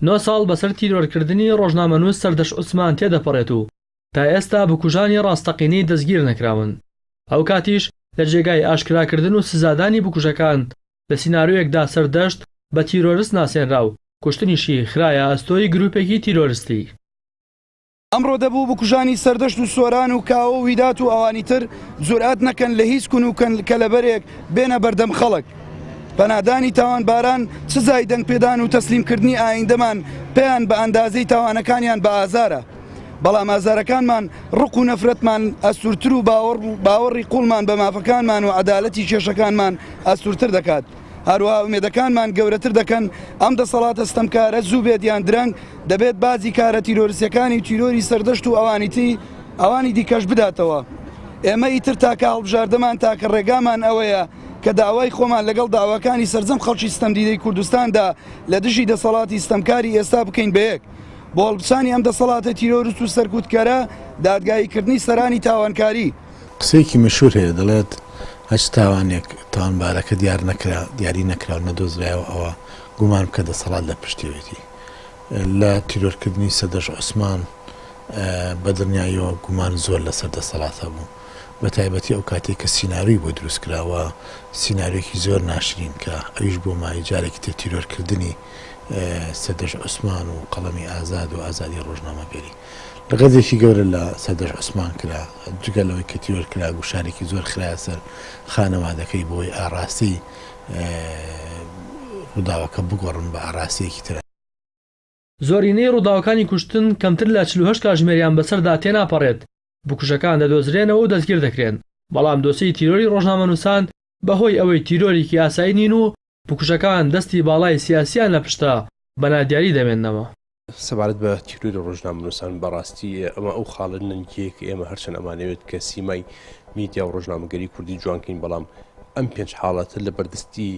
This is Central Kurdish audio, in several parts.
نۆ ساڵ بەسەر تیرۆرکردنی ڕۆژنامەنووس سەردەشت عوسمان تێدەپەڕێت و تا ئێستا بکوژانی ڕاستەقینەی دەستگیر نەکراون. ئەوکاتیش لە جێگای ئاشکراکردن و سزادانی بکوژەکان، لە سینارۆیەکدا سەردەشت بە تیرۆرست ناسێنرا و کوشتنیشی خرایە ئەستۆی گروپێکی تیرۆرستی. ئەمڕۆ دەبوو بکوژانی سەردەشت و سۆران و کاوە و ویدات و ئەوانی تر جورئەت نەکەن لە هیچ کون و کەلەبەرێک بێنە بەردەم خەڵک. پەنادانی تاوانباران سزای دەنگپێدان و تەسلیمکردنی ئایندەمان پێیان بە ئەندازەی تاوانەکانیان بە ئازارە. بەڵام ئازارەکانمان ڕق و نەفرەتمان ئەستوورتر و باوەڕی قوڵمان بە مافەکانمان و عەدالەتی کێشەکانمان ئەستوورتر دەکات. هەروەها ئومێدەکانمان گەورەتر دەکەن، ئەم دەسەڵاتە ستەمکارە زوو بێت یان درەنگ دەبێت باجی کارە تیرۆرستیەکانی و تیرۆری سەردەشت و ئەوانی دیکەش بداتەوە. ئێمە ئیتر تاکە هەڵبژاردەمان تاکە ڕێگامان ئەوەیە کە داوای خۆمان لەگەڵ داواکانی سەرجەم خەڵکی ستەمدیدەی کوردستاندا لە دژی دەسەڵاتی ستەمکاری ئێستا بکەین بە یەک بۆ هەڵپچانی ئەم دەسەڵاتە تیرۆرست و سەرکوتکەرە، دادگاییکردنی سەرانی تاوانکاری. قسەیەکی مەشهور هەیە دەڵێت، هەچ تاوانێک تاوانبارەکە دیار نەکرا، دیاری نەکرا و نەدۆزرایەوە ئەوە گومان بکە دەسەڵات لە پشتیەوێتی. لە تیرۆرکردنی سەردەشت عوسمان بە دڵنیاییەوە گومان زۆر لەسەر دەسەڵات هەبوو. بە تایبەتی ئەو کاتەی کە سیناریۆی بۆ دروست کرا و سیناریۆیەکی زۆر ناشرین کە ئەویش بۆ مایەی جارێکی تر تیرۆرکردنی سەردەشت عوسمان و قەڵەمی ئازاد و ئازادی ڕۆژنامەگەری. غەدرێکی گەورە لە سەردەشت عوسمان کرا، جگە لەوەی کە تیرۆر کرا گوشارێکی زۆر خرایە سەر خانەوادەکەی بۆی ئاڕاستەی ڕووداوەکە بگۆڕن بە ئاڕاستەیەکی تر. زۆرینەی ڕووداوەکانی کوشتن کەمتر لە 48 کاژمێریان بەسەردا تێناپەڕێت، بکوژەکان دەدۆزرێنەوە و دەستگیر دەکرێن، بەڵام دۆسیەی تیرۆری ڕۆژنامەنووسان بەهۆی ئەوەی تیرۆرێکی ئاسایی نین و بکوژەکان دەستی باڵای سیاسییان لە پشتە، بە نادیاری دەمێننەوە. سەبارەت بە تیرۆری ڕۆژنامەنووسان، بەڕاستی ئەمە ئەو خاڵە نەنگییە کە ئێمە هەرچەند ئەمانەوێت کە سیمای میدیا و ڕۆژنامەگەری کوردی جوان کەین، بەڵام ئەم پێنج حاڵەتە لە بەردەستی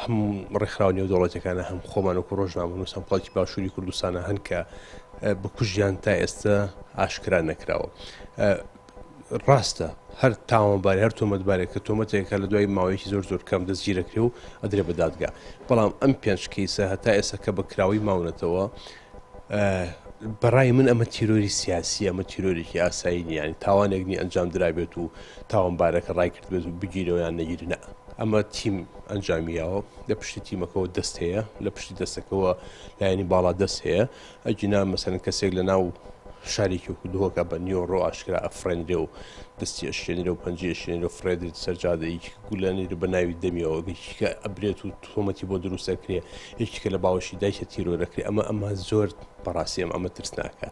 هەم ڕێکخراوە نێودەوڵەتیەکانە هەم خۆمان وەکو ڕۆژنامەنووس هەم خەڵکی باشووری کوردستانە هەن کە بکوژیان تا ئێستا ئاشکرا نەکراوە. ڕاستە هەر تاوانبارێ هەر تۆمەتبارێک کە تۆمەتێکە لە دوای ماوەیەکی زۆر زۆر کەم دەستگیرەکرێ و ئەدرێ بە دادگا بەڵام ئەم پێنج کەیسە هەتا ئێستا کە بە کراوەی ماونەتەوە بەڕای من ئەمە تیرۆری سیاسی ئەمە تیرۆرێکی ئاسایی نییە یانی تاوانێک نی ئەنجام درابێت و تاوانبارەکە ڕایکرد بێت و بگیرەوە یان نەگیرێ نا ئەمە تیم ئەنجامی یاوە لە پشتی تیمەکەەوە دەست هەیە لە پشتی دەستەکەەوە لایەنی باڵا دەست هەیە ئەگینا مەسەلەن کەسێک لە ناو شارێکی وەکو دهۆکا بە نیۆڕۆ ئاشکرا ئەفڕێنرێ و دەستی ئەشکێنرێ و پەنجەی ئەشکێنرێ و فڕێدرێتە سەر جادە یەکێک گولە ئەنێرێ بە ناوی دەمیەوە یەکێکە ئەبرێت و تۆمەتی بۆ دروست ئەکرێ یەکێکە لە باوەشی دایکە تیرۆر ئەکرێ ئەمە ئەمە زۆر بەڕاستی ئەمە ئەمە ترسناکە.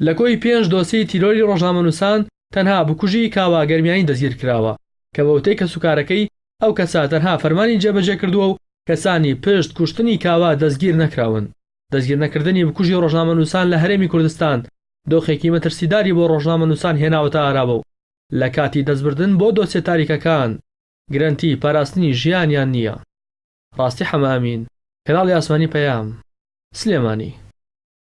لە کۆی پێنج دۆسیەی تیرۆری ڕۆژنامەنووسان تەنها بکوژی کاوە گەرمیانی دەستگیرکراوە، کە بە وتەی کەسوکارەکەی ئەو کەسە تەنها فەرمانی جێبەجێکردووە و کەسانی پشت کوشتنی کاوە دەستگیر نەکراون. دەستگیرنەکردنی بکوژی ڕۆژنامەنووسان لە هەرێمی کوردستان دۆخێکی مەترسیداری بۆ ڕۆژنامەنووسان هێناوەتە ئاراوە و لە کاتی دەستبردن بۆ دۆسیە تاریکەکان گرەنتی پاراستنی ژیانیان نییە. ڕاستی حەمەئەمین، کەناڵی ئاسمانی پەیام، سلێمانی.